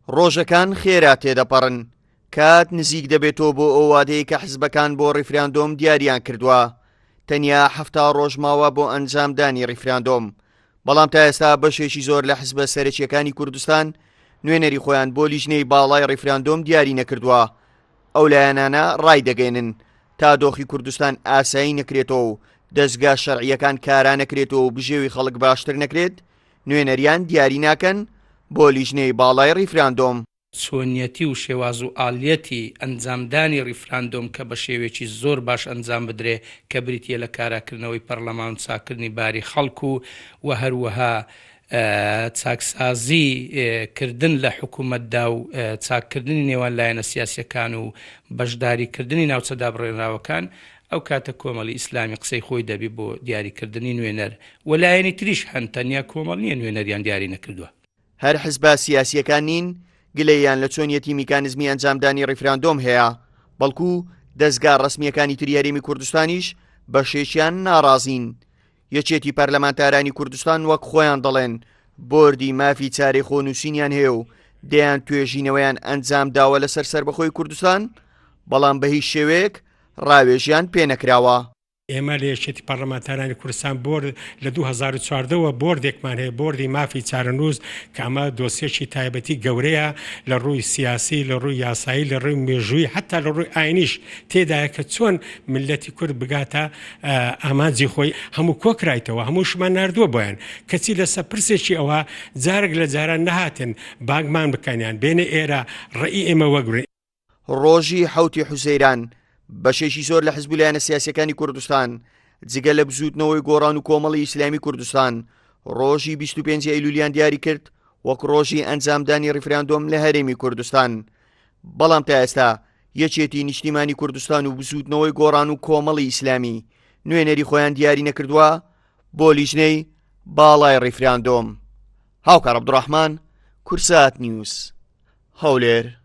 ڕۆژەکان خێرا تێدەپەڕن، کات نزیک دەبێتەوە بۆ ئەو وادەی کە حزبەکان بۆ ڕیفراندۆم دیاریان کردووە، تەنیا 70 ڕۆژ ماوە بۆ ئەنجامدانی ڕیفراندۆم، بەڵام تا ئێستا بەشێکی زۆر لە حزبە سەرەکییەکانی کوردستان نوێنەری خۆیان بۆ لیژنەی باڵای ڕیفراندۆم دیاری نەکردووە. ئەو لایەنانە ڕایدەگەیەنن تا دۆخی کوردستان ئاسایی نەکرێتەوە و دەزگا شەرعییەکان کارا نەکرێتەوە و بژێوی خەڵک باشتر نەکرێت، نوێنەریان دیاری ناکەن بۆ لیژنەی باڵای ڕیفراندۆم. چۆنیەتی و شێواز و ئالیەتی ئەنجامدانی ڕیفراندۆم کە بە شێوەیەکی زۆر باش ئەنجام بدرێ کە بریتیە لە کاراکردنەوەی پەڕلەمان و چاککردنی باری خەڵک و و هەروەها چاکسازی کردن لە حکوومەتدا و چاککردنی نێوان لایەنە سیاسیەکان و بەشداری کردنی ناوچە دابڕێنراوەکان ئەو کاتە کۆمەڵی ئیسلامی قسەی خۆی دەبی بۆ دیاری کردنی نوێنەر و لایەنی تریش هەن تەنیا کۆمەڵ نیە نوێنەریان دیاری نەکردوە. هەر حزبە سیاسییەکان نین گلەییان لە چۆنیەتی میکانزمی ئەنجامدانی ڕیفراندۆم هەیە، بەڵکو دەزگا ڕەسمییەکانی تری هەرێمی کوردستانیش بەشێکیان ناڕازین. یەکێتی پەرلەمانتارانی کوردستان وەک خۆیان دەڵێن بۆردی مافی چارەی خۆنووسینیان هەیە و دەیان توێژینەوەیان ئەنجام داوە لەسەر سەربەخۆی کوردستان، بەڵام بە هیچ شێوەیەک ڕاوێژیان پێنەکراوە. ئێمە لە یەکێتی پەڕلەمانتارانی کوردستان بۆرد لە 2014 وە بۆردێکمان هەیە بۆردی مافی چارەنووس کە ئەمە دۆسیەکی تایبەتی گەورەیە لە ڕووی سیاسی لە ڕووی یاسایی لە ڕووی مێژووی حتا لە ڕووی ئاینیش تێدایە کە چۆن میللەتی کورد بگاتە ئامانجی خۆی هەموو کۆکرایتەوە هەمووشمان ناردووە بۆیان کەچی لەسەر پرسێکی ئەوە جارێک لە جاران نەهاتن بانگمان بکەن یان بێنە ئێرە ڕێی ئێمە وەگرن. ڕۆژی حەوتی حوزەیران بەشێکی زۆر لە حزب و لایەنە سیاسیەکانی کوردستان جگە لە بزووتنەوەی گۆڕان و کۆمەڵی ئیسلامی کوردستان ڕۆژی 25 ئەیلولیان دیاری کرد وەک ڕۆژی ئەنجامدانی ڕیفراندۆم لە هەرێمی کوردستان بەڵام تا ئێستا یەکێتی نیشتیمانی کوردستان و بزووتنەوەی گۆڕان و کۆمەڵی ئیسلامی نوێنەری خۆیان دیاری نەکردووە بۆ لیژنەی باڵای ڕیفراندۆم هاوکار عەبدوڕەحمان کورسات نیوز هەولێر.